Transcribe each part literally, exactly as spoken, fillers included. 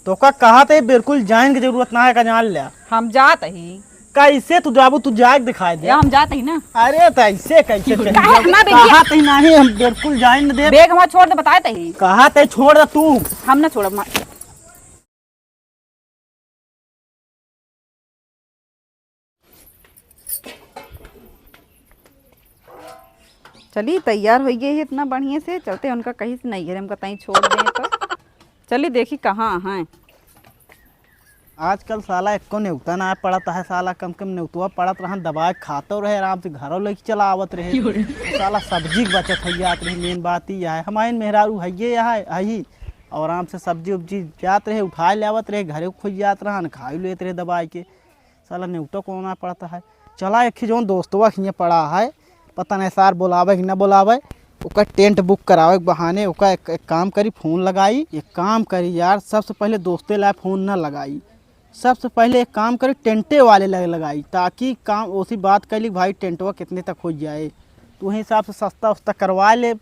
तोका कहा थे बिल्कुल जाइन की जरूरत ना है, का जान ल्या। हम जात ही। कैसे तू जाबू, तू जाके दिखाई दे। या हम जात ही ना। अरे तो ऐसे कैसे चली काहे जाबू? इतना बेगिया? कहा थे नहीं, हम बिल्कुल जाइन न दे। बैग हमारा छोड़ दे, बताए थे ही। कहा थे छोड़ दे तू। हम ना छोड़ब, मा- चली, तैयार होइ गए ही इतना बढ़िया से, चलते उनका कहीं से नैहरे हमका तहीं छोड़ दें तो। चली देखी कहाँ हैं। आजकल साला एक्को नेवता ना पड़त है साला, कम कम नेवतवा पड़त रहन, दबाए खातो रहे, आराम से घरों लेके चला आवत रहे। साला सब्जी के बचत होइ जात रही, मेन बात ई है। हमारे मेहरारू हइये है, हई, और आराम से सब्जी उब्जी जात रहे, उठाए ले आवत रहे, घरे खुल जात रहन, खाई लेत रहे दबाए के। साला नेवता कौन आ पड़ता है। चला, एक ही जौन दोस्तवा हियाँ पड़ा है, पता नहीं सार बोलावे कि न बोलावे, ओकर टेंट बुक करावे के बहाने ओका एक, एक काम करी, फोन लगाई। एक काम करी यार, सबसे पहले दोस्ते लाए फोन न लगाई, सबसे पहले एक काम करी, टेंटे वाले लगे लगाई, ताकि काम ओसी बात कैली कि भाई टेंटवा कितने तक हो जाए, तो वही हिसाब से सस्ता उस्ता करवा ले।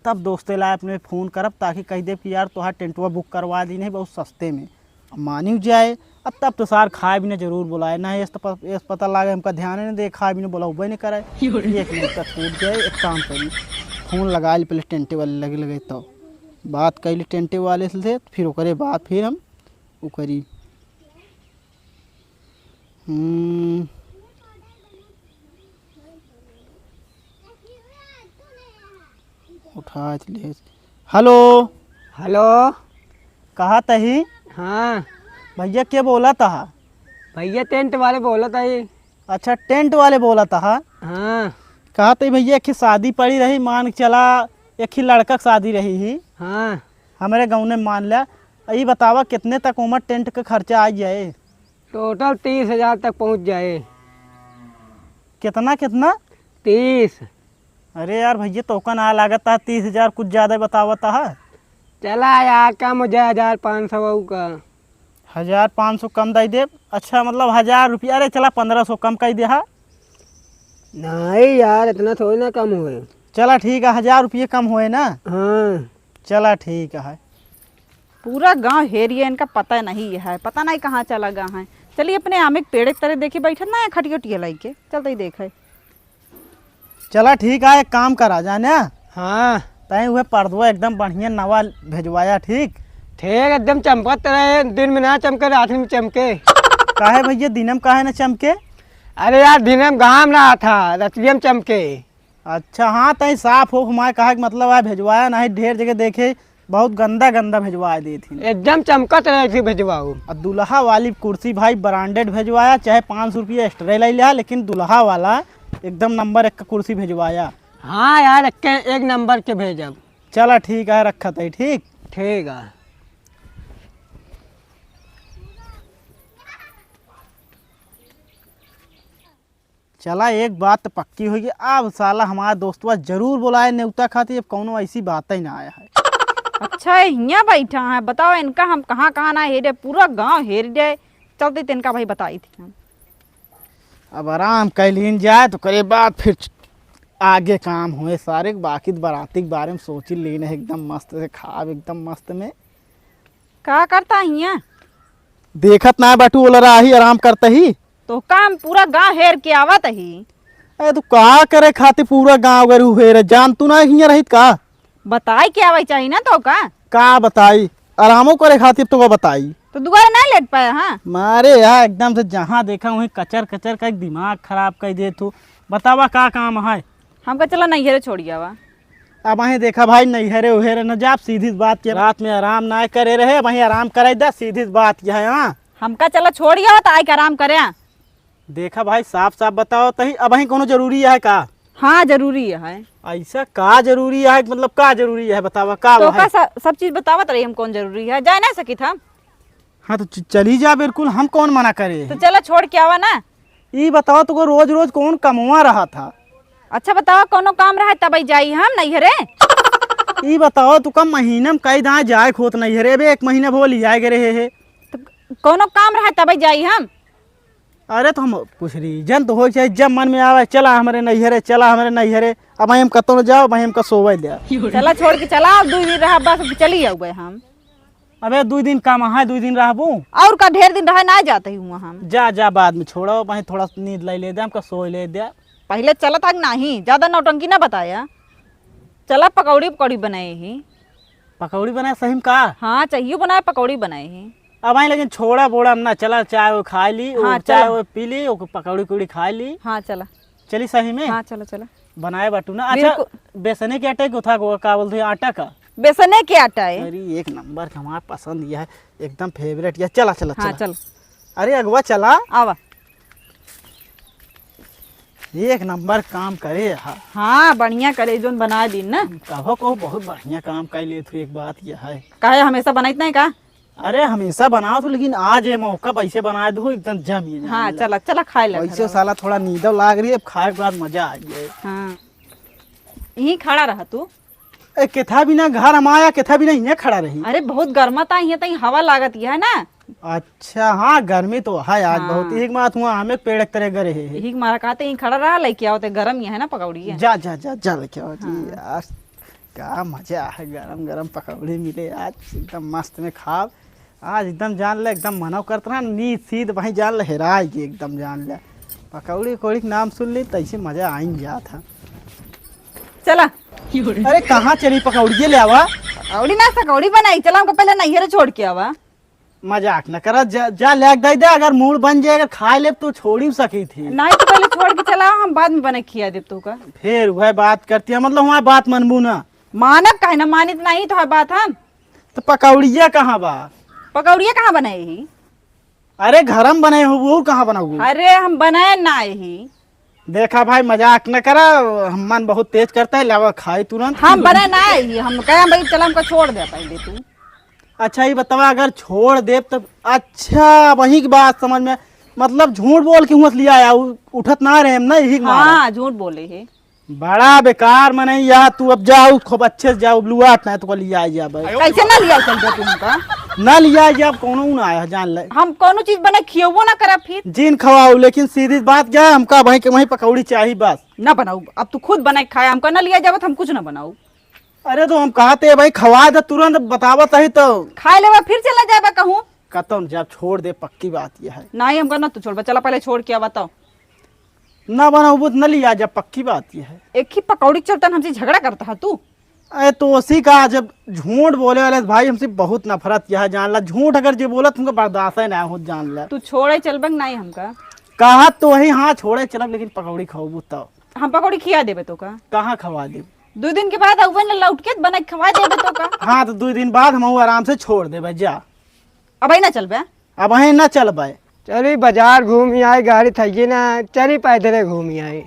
तब दोस्ते लाए अपने फोन करब, ताकि कह देब कि यार तोहार टेंटवा बुक करवा दी नहीं बहुत सस्ते में, अब मानी जाए। अब तब तो सार खाए भी ना जरूर बुलाए, ना ये तो प-, ये पता लागे हमका ध्यान नहीं दे, खाए भी ना बुलाउबे नहीं करे। एक मिनट तक छूट जाए, एक काम करी, फोन लगा ली पहले टेंटे वाले लगे लगे, तो बात कर ली टेंटे वाले से, फिर ओकरे बाद फिर हम उ करी। हम्म। उठा ले। हेलो। हेलो। कहा तही? हाँ। भैया के बोला तहा? भैया टेंट वाले बोला तही। अच्छा, टेंट वाले बोला तहा? हाँ। कहा तही भैया, एक ही शादी पड़ी रही, मान के चला, एक ही लड़का के शादी रही ही। हाँ। हमरे गाँव में मान ल्या। ई बतावा कितने तक ओमा टेंट का खर्चा आ जाए? टोटल तीस हजार तक पहुँच जाए। कितना, कितना? तीस। अरे यार भैया, तोका ना लागत है तीस हजार, कुछ ज्यादा बतावत है। चला यार, कम हो जाए हजार पाँच सौ का। हजार पाँच सौ कम दे देब। अच्छा, मतलब हजार रुपया, अरे चला पन्द्रह सौ कम कर दे हा। नहीं यार, इतना थोड़ी ना कम होए। चला ठीक है, हजार रुपये कम होए ना। हाँ। चला ठीक है। पूरा गांव हेरिए, इनका पता नहीं है, पता नहीं कहाँ चला गया है। चलिए अपने आमे के पेड़ के तरे देखी बैठत ना है खटिया उटिया लइके, चलते ही देखे। चला ठीक है, एक काम करा जाने। हाँ। तैं उहे पर्दवा एकदम बढ़िया नवा भेजवाया, ठीक? ठीक, एकदम चमकत रहे, दिन में ना चमके, रात में चमके। काहे भैया, दिनम काहे ना चमके? अरे यार, दिनम घाम रहा था, रतियम चमके। अच्छा, हाँ, तैं साफ हो, हमारे कहा के मतलब है, भेजवाया नहीं, ढेर जगह देखे, बहुत गंदा गंदा भेजवा देत ही। एकदम चमकत रहे थी भेजवाऊ। आ दुल्हा वाली कुर्सी भाई branded भेजवाया, चाहे पाँच सौ रुपया extra ले लिया, लेकिन दुल्हा वाला एकदम नंबर एक का कुर्सी भेजवाया। हाँ यार, एक, एक नंबर के भेजब। चला ठीक है, रखत है, ठीक? ठीक है। चला, एक बात तो पक्की होई गई, अब साला हमारा दोस्तवा जरूर बुलाए नेवता खातिर, अब कौनो ऐसी बात ही ना आया है। अच्छा, ये हियाँ बैठा है, बताओ इनका हम कहाँ कहाँ ना हेरे, पूरा गांव हेर जाए, चलते तिनका भाई बताई थी हम। अब आराम कर लीन जाए तो करे बाद फिर च-, आगे काम हुए सारे, बाकी तो बाराती के बारे में सोच ही लीन है, एकदम मस्त से खाब, एकदम मस्त में। का करता हियाँ? देखत ना बाटू, ओलरा ही आराम करता ही। तो काम पूरा गांव हेर के आवत ही। अरे तू का करे खातिर पूरा गांव गरू हेरे, जान तू ना हियाँ रहित का? बताई के आवे चाहिए ना तो का? का बताई, आरामो करे खातिर तो का बताई। तो दुआरे ना लेट पाया, हाँ? मारे यार एकदम से जहाँ देखा वहीं कचर कचर का दिमाग खराब कर दे तू। बतावा का काम है? हमका चला नैहरे छोड़ी आवा। अब वहीं देखा भाई, नैहरे उहेरे न जाब, सीधी बात के रात में आराम ना करे रहे, वहीं आराम करे दा, सीधी बात के है, हाँ। हमका चला छोड़ी आवा तो आई के आराम करे। देखा भाई, साफ साफ बताओ तही, अबहीं कौनो जरूरी है का? हाँ, जरूरी है। ऐसा का जरूरी है, मतलब का जरूरी है, बतावा का तो है? का स-, सब चीज बतावत रही हम, कौन जरूरी है, जाए ना सकित हम। हाँ, तो च-, चली जा बिल्कुल, हम कौन मना करे तो हैं? चला छोड़ के आवा ना। ई बताओ, तुको रोज रोज कौन कमवा रहा था? अच्छा बताओ, कौनो काम रहा तब जाई हम नैहरे? ई बताओ, तुका महीना में कई दाएँ जाए खोत नैहरे, अबे एक महीना भो लिया गए रहे है। तो कौनो काम रहा तब जाई हम। अरे तो हम कुछ रीजन तो हो चाहे जब मन में आवे, "चला हमरे नैहरे, चला हमरे नैहरे।" अब हम कतौ न जाओ, अब हम का सोवे दे। चला छोड़ के चला, अब दो दिन रहा बस, अब चली आउबे हम। अबे, दुइ दिन काम है, दुइ दिन रहबू। और का, ढेर दिन रहे ना जात ही हुआ हम। जा, जा, बाद में छोड़ो, वहीं थोड़ा नींद ले ले दे, हमका सोए ले दे। पहिले चलत हक नाही, ज्यादा नौटंकी ना बताया। चला, पकौड़ी, पकौड़ी बनाए ही। पकौड़ी बनाए सही में का? हाँ, चाहिए बनाए, पकौड़ी बनाए ही। अब आई, लेकिन छोड़ा बोड़ा हम ना, चला, चाय वो खा ली, हाँ, वो चाय चला। वो पी ली, वो पकौड़ी उकौड़ी खा ली। हाँ, चला। चली सही में? हाँ, चला, चला। बनाए बाटू ना। अच्छा, बिल्कुल। बेसने के आटा के उठा को, का बोलते हैं, आटा का? बेसने के आटा है। अरे, एक नंबर का हमारा पसंद यह है, एकदम फेवरेट यह। चला, चला, हाँ, चला। चल। अरे, अगवा चला। आवा। एक नंबर काम करे हा। हाँ, बढ़िया करे, जोन बना दिन ना। कहो, कहो, बहुत बढ़िया काम कर ले तू। एक बात यह है। काहे, हमेशा बनाइत नहीं का? अरे, हमेशा बनाओ तो, लेकिन आज ये मौका पैसे बना दो, एकदम जम ये हाँ, जान ले। चला, चला, खाए ले वैसे घर। साला थोड़ा नींदो लाग रही है, अब खाए के बाद मजा आ गया। हाँ, यहीं खड़ा रहा तू। ए, केथा बिना घर हम आया, केथा बिना इहाँ खड़ा रही। अरे, बहुत गर्मा ता, इहाँ तई हवा लागत है ना। अच्छा, हाँ, गर्मी तो है आज हाँ। बहुत। एक बात हुआ, हमें पेड़ एक तरह गरे है। एक मारा कहते यहीं खड़ा रहा, लेके आओ ते गरम ये है ना पकौड़ी है। जा, जा, जा, जा, लेके आओ जी हाँ। यार। का मजा है, गरम गरम पकौड़ी मिले आज, एकदम मस्त में खाब। आज एकदम जान ले, एकदम मनो करत रहा, नींद सीध वहीं जान ले, हेराए गई एकदम जान ले। पकौड़ी उकौड़ी के नाम सुन ली, तैसे मजा आइन जात है। चला। अरे, कहाँ चली, पकौड़िए ले आवा। पकौड़ी ना, पकौड़ी बनाई, चला, हमको पहले नैहरे छोड़ के आवा। मजाक न करा, जा, जा ले दे दे, अगर मूड बन जाए, अगर खाए लेब तो छोड़ी सकी थी। नहीं तो पहले छोड़ के चला, हम बाद में बना के खिया देब तोका। फिर वह बात करती है, मतलब हमारी बात मनबू ना। मानब काहे ना, मानित नहीं तो है बात हम। तो पकौड़िया कहाँ बा? पकौड़िया कहाँ बनाई ही? अरे घर में बनाए हो, वो कहाँ बनाऊ? अरे हम बनाए ना ही। देखा भाई, मजाक न करा, हम मन बहुत तेज करता है, लावा खाई तुरंत। हम बनाए ना ही, हम कहे भाई चला हमको छोड़ दे पहले तू। अच्छा, ये बतावा, अगर छोड़ देब तब? अच्छा, वही की बात समझ में, मतलब झूठ बोल के हुआ लिया आया, उ-, उठत ना रहे हम ना, यही के मारा। हाँ, झूठ बोले है। बड़ा बेकार मनई या तू, अब जाऊ खूब अच्छे से जाऊ, अब लुआट ना तो लिया जा भाई। कैसे ना लिया चल दे तू हमका? ना लिया जा, अब कोनो ना आया जान ले। हम कोनो चीज बना खियबो ना करब फिर। जिन खवाऊ, लेकिन सीधी बात क्या है, हमका वहीं के वहीं पकौड़ी चाहिए बस। ना बनाऊ, अब तू खुद बना के खाए, हमका ना लिया जावत, हम कुछ ना बनाऊ। अरे तो हम कहते हैं भाई, खवा दे तुरंत, बतावत ही तो। खाए लेवा फिर चला जाबा कहूँ। कतौ न जाब, छोड़ दे, पक्की बात यह है। नहीं, हमका ना तू छोड़बा, चला पहले छोड़ के आवा तो। ना बनाऊ तो न लिया जा, पक्की बात यह है। एक ही पकौड़ी के चलते हमसे झगड़ा करता है तू। अरे तो उसी का, जब झूठ बोले वाले भाई हमसे बहुत नफरत यह है, जान ला, झूठ अगर जे बोला तुमको बर्दाश्त है ना हो, जान ला। तू छोड़े चलबे नहीं हमका। कहा तो वही, हाँ छोड़े चलब, लेकिन पकौड़ी खाऊ तो। हम पकौड़ी खिया देबे तो का? कहाँ खवा देब? दो दिन के बाद अउबे न लौट के बना के खवा देबे तो का? हाँ, तो दो दिन बाद हम आराम से छोड़ देबे, जा। अबहीं ना चलबे? अबहीं ना चलबे। चली बाजार घूमी आई, गाड़ी थइये ना, चली पैदले घूमी आई।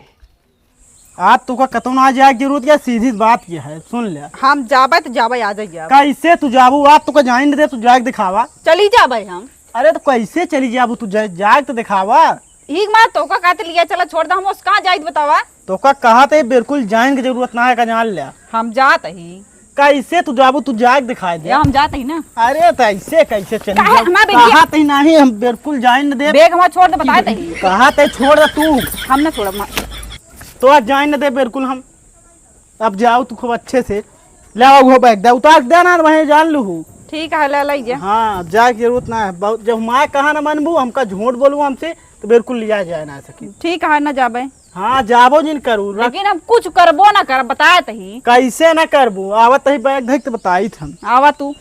आज तोका कतौ ना जाए के जरूरत या, सीधी बात ये है, सुन ले। हम जाबे तो जाबे, आ जाइए आप। कैसे तू जाबू? आज तोका जाइन दे, तू जाके दिखावा। चली जाबे हम। अरे तो कैसे चली जाबू तू? जा-, जाके तो दिखावा। ठीक मार, तोका कहते लिया चला छोड़ दे, हम उस कहाँ जाइत बतावा? तोका कहा थे बिल्कुल जाइन की जरूरत ना है, का जान ले। हम जात ही। कैसे तू जाबू? तू जाके दिखाई दे। या हम जात ही ना। अरे तो ऐसे कैसे चली काहे जाबू? हमार बेगिया? कहा थे नहीं, हम बिल्कुल जाइन न दे। बैग हमार छोड़ दे, बताए थे। कहा थे छोड़ दे तू। हम ना छोड़ब, मार। तो आज जाइन न दे बिल्कुल हम। अब जाओ तू खूब अच्छे से। ले आओ वो बैग दे, उतार के देना, वहीं जान लू। ठीक है, ले लाई जा। हाँ, जाए की जरूरत ना है। बहुत, जब हमारे कहा ना मनबू, हमका झूठ बोलू हमसे, तो बिल्कुल लिया जाए ना सकी। ठीक है, ना जाबे। हाँ, जाबो जिन करू, रख। लेकिन हम कुछ करबो ना करब, बताए तही। कैसे ना करबू? आवत तही बैग धइक तो बताइत हम। आवा तू।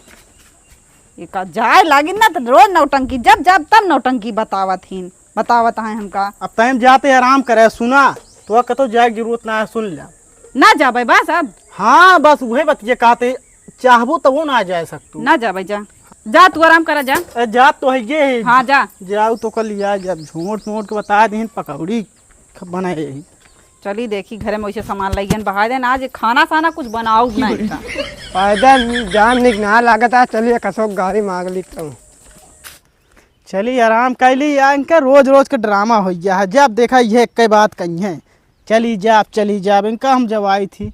ये का जाए लागिन ना तो रोज नौटंकी, जब जब तब नौटंकी बतावत हिन, बतावत हैं हमका। अब टाइम जाते आराम करे, सुना, तो कतो जाए की जरूरत ना है, सुन ले। ना जाबे बस अब। हाँ, बस उहे बतिये कहते, चाहबो तो वो ना जाए सकतू। ना जाबे, जा, जा तू आराम करा, जा। ए, जा तो है ये। हाँ, जा। जाओ तो कल लिया, जब झूठ मूठ के बता दीन पकौड़ी बनाए यही। चली देखी घरे में वैसे सामान लइगन बहा देन, आज खाना साना कुछ बनाऊ नहीं का। पैदल जान निक ना लागत है, चलिए कसो गाड़ी मांग ली तो। चली आराम कर ली, या इनका रोज रोज का ड्रामा हो गया है। जब देखा ये एक बात कही है, चली जाब, चली जाब, इनका हम जवाई थी।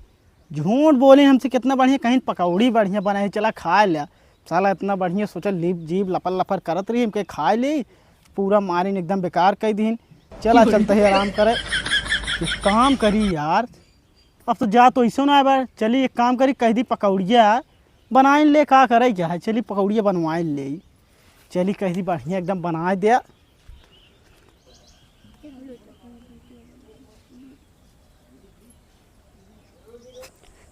झूठ बोली हमसे, कितना बढ़िया कहीं पकौड़ी बढ़िया बनाई, चला खाए लिया। साला इतना बढ़िया सोचा, लीप जीभ लपर लपर करत रही, हमके खाए ली, पूरा मारिन एकदम बेकार कर दीन। चला चलते ही आराम करे, एक काम करी यार, अब तो जा तो ऐसो ना है बा। चली एक काम करी, कह दी पकौड़िया बनाइन ले, का करे क्या है, चली पकौड़िया बनवाइन ले। चली कही बढ़िया एकदम बनाए दे।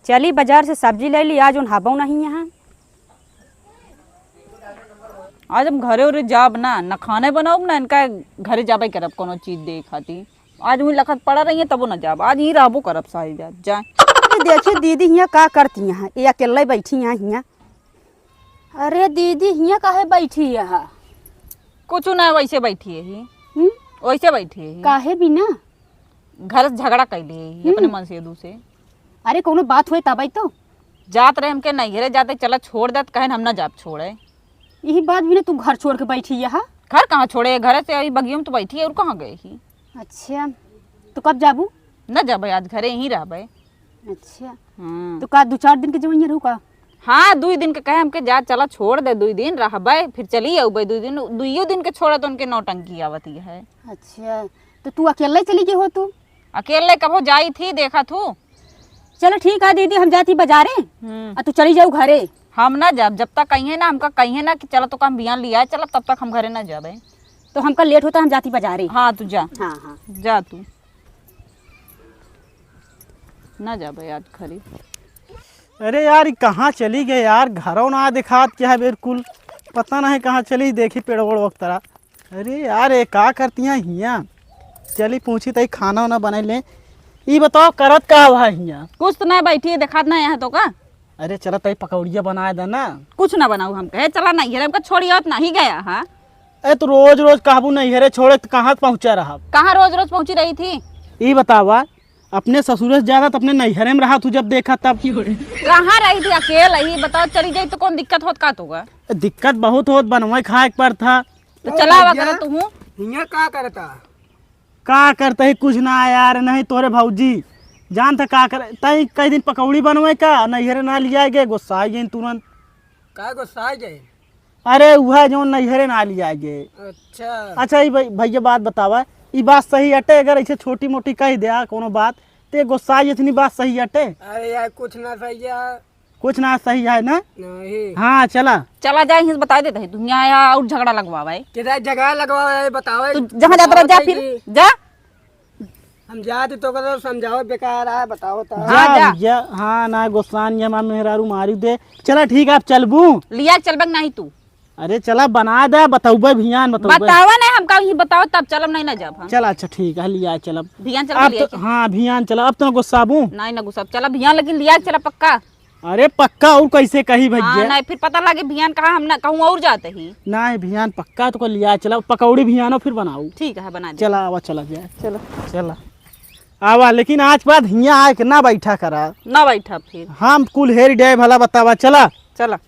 चली बाजार से सब्जी ले ली, आज उन हबो नहीं यहाँ। आज हम घरे उरे जाब ना, न खाने बनाउब ना इनका घरे जाबे करब कोनो चीज दे खाती। आज वहीं लखत पड़ा रही है तबो ना जाब, आज यहीं रहबो करब सारी रात। जाए। अरे देखिए दीदी हियाँ का करती हैं, ये अकेले बैठी हैं हियाँ। अरे दीदी हियाँ काहे बैठी है? कुछ ना, वैसे बैठी है ही। हम्म? वैसे बैठी है ही। काहे बिना? घर से झगड़ा कैले है ही अपने हम्म। मन से दू से। अरे कोनो बात होए तब आई तो। जात रहे हमके नैहरे जाते, चला छोड़ देत, कहेन हम ना जाब छोड़े। यही बात बिना तू घर छोड़ के बैठी है? घर कहाँ छोड़े, घर से अभी बगियों में तो बैठी है और कहाँ गए ही। अच्छा, तो कब जाबू? ना जाबे, आज घरे ही रहबे। अच्छा। हाँ। तो का दो चार दिन के जवन ये रहू का? हाँ, दुई दिन के कहे हमके जा, चला छोड़ दे, दुई दिन रहबे, फिर चली अउबे दुई दिन। दुइयो दिन के छोड़ा तो उनके नौटंकी आवती है। अच्छा, तो तू अकेले चली गई हो तू? अकेले कबो जाई थी, देखा थू। चलो ठीक है दीदी, हम जाती बाजारे। हम्म। आ तू चली जाऊ घरे। हम ना जाब, जब तक कहिए ना, हमका कहिए ना कि चला तो हम बिहान लिया चला, तब तक हम घरे ना जाबे। तो हमका लेट होता, हम जाती बाजारे। हाँ, तू जा। हाँ, हाँ। जा तू। ना जाबे आज खरी। अरे यार, ई कहाँ चली गए यार? घरों ना दिखात क्या है बिल्कुल, पता नहीं कहाँ चली। देखी पेड़ ओड़ वक्तरा। अरे यार, ये का करती हैं हियाँ? चली पूछी तई खाना वाना बनाई ले। ई बताओ करत का हुआ हियाँ? कुछ तो नहीं, बैठी है, देखात ना यहाँ तो का। अरे चला तई पकौड़िया बनाए दे ना। कुछ ना बनाऊ हम कहे, चला नहीं है, हमका छोड़ी आवत नहीं गया। हाँ। ए, तो रोज रोज कहबू नैहरे छोड़े, तो कहाँ पहुँचा रहा? कहाँ रोज रोज पहुँची रही थी? ई बतावा, अपने ससुरे से ज्यादा तो अपने नैहरे में रहा तू, जब देखा तब। कहाँ रही थी अकेले? ही बताओ, चली जाई तो कौन दिक्कत होत का तोगा? दिक्कत बहुत होत, बनवे खाए के पड़त। तो चला आवा भैया, करो तू। हियाँ का करता? का करते ही कुछ ना यार, नहीं तोरे भौजी जानत का कर, तई कई दिन पकौड़ी बनवे का, नैहरे ना लिया गए, गुस्सा आ गए तुरंत। का गुस्सा आ गए? अरे उहे जौन नैहरे ना लिया गए। अच्छा। अच्छा, ई भई-, भैया बात बतावा, ई बात सही अटे? अगर ऐसे छोटी मोटी कह दिया कोनो बात, ते गुस्सा आई, इतनी बात सही अटे? अरे यार, कुछ ना सही है। कुछ ना सही है ना? नहीं। हाँ, चला। चला जाए, हिंस बताई देते हैं, दुनिया आया और झगड़ा लगवावे। किधर झगड़ा लगवावे, बतावे। तू जहाँ जाता रह, जा फिर, जा। हम जात तो करो समझाओ, बेकार आए, बताओ तो। जा, हाँ, जा। भैया, हाँ, ना गुस्सान ये हमार मेहरारू मारी दे। चला ठीक है, आप चलबू? लिया चलबे नहीं तू। अरे चला बना दे, बतौबे भियान, बतौबे। बतावा नहीं, हमका ही बताओ, तब चलब नहीं ना जब हम। चला, अच्छा ठीक है, लिया चलब। भियान चलब, अब लिया तो, चलब। हाँ, भियान चलब, अब तो ना गुस्साबू। नहीं ना गुस्सा, चला भियान, लेकिन लिया चला पक्का। अरे पक्का, और कैसे कही भैया? हाँ, नहीं, फिर पता लगे भियान कहाँ, हम ना कहूँ और जाते ही। नहीं, भियान पक्का तो को लिया चला, पकौड़ी भियानो फिर बनाऊ। ठीक है, बना दे। चला, आवा, चला जाए। चलो। चला। आवा, लेकिन आज बाद हियाँ आए के ना बैठा करा। ना बैठा फिर। हम कुल हेर डे भला बतावा, चला। चला।